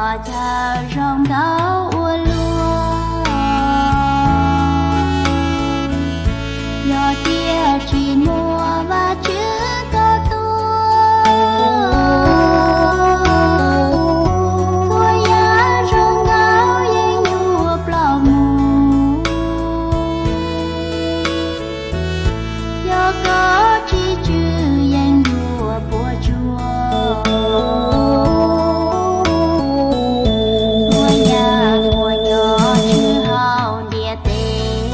Chaw zoo nkauj ua luaj, yog tias tsis muaj Vajtswv koj tuaj, txhua yam zoo nkauj yeej yuav ploj mus. Yog koj tsis tswj yeej yuav puas tsuaj. Txhua yam uas nyob tshwj hauv ntiaj teb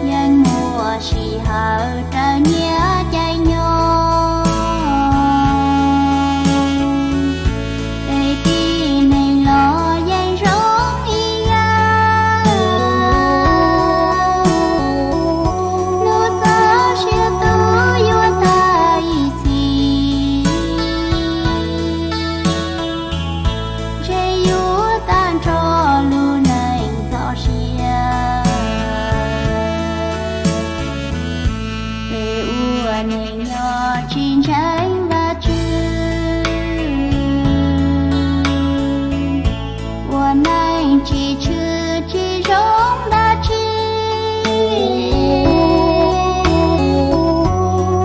yeej muaj sij hawm raws nyiaj cai nyoog. Tej tib neeg los yeej zoo ib yam, lub txoj sia tuag yuav tag ib txhis, ntshe yuav tag nrho lub neej txoj sia. Peb ua neej nyob tsis ntseeg Vajtswv, ua neej tsis tshwm tsis zoo dab tsi.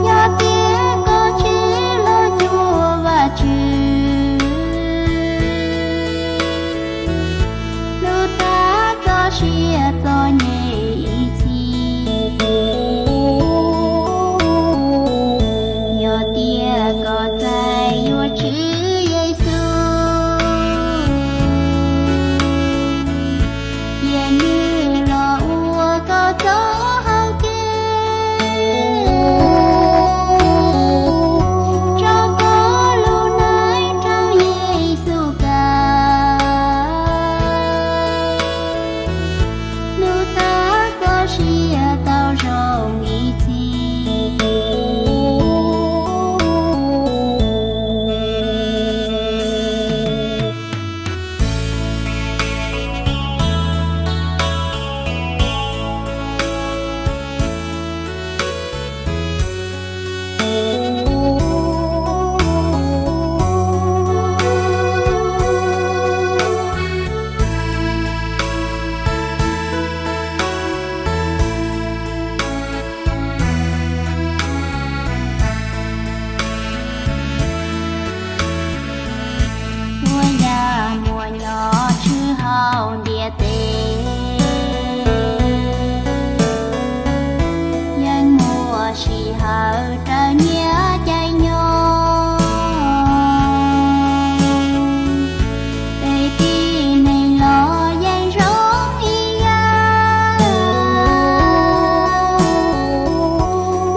Yog tias koj tsis los cuag Vajtswv, lub txoj sia txom nyem ib txhis. Yog tias koj txais yuav Tswv Yexus, cia nws los ua koj txoj hau kev, tso koj lub neej rau Yexus kaw, lub txoj sia tau zoo ib txhis. Txhua yam uas nyob tshwj hauv ntiaj teb yeej muaj sij hawm raws nyiaj cai nyoog. Tej tib neeg los yeej zoo ib yam,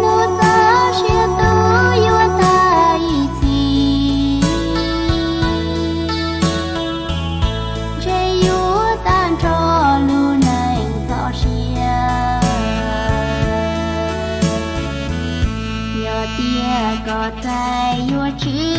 lub txoj sia tuag yuav tag ib txhis, ntshe yuav tag nrho lub neej txoj sia. Yog tias koj txais yuav Tswv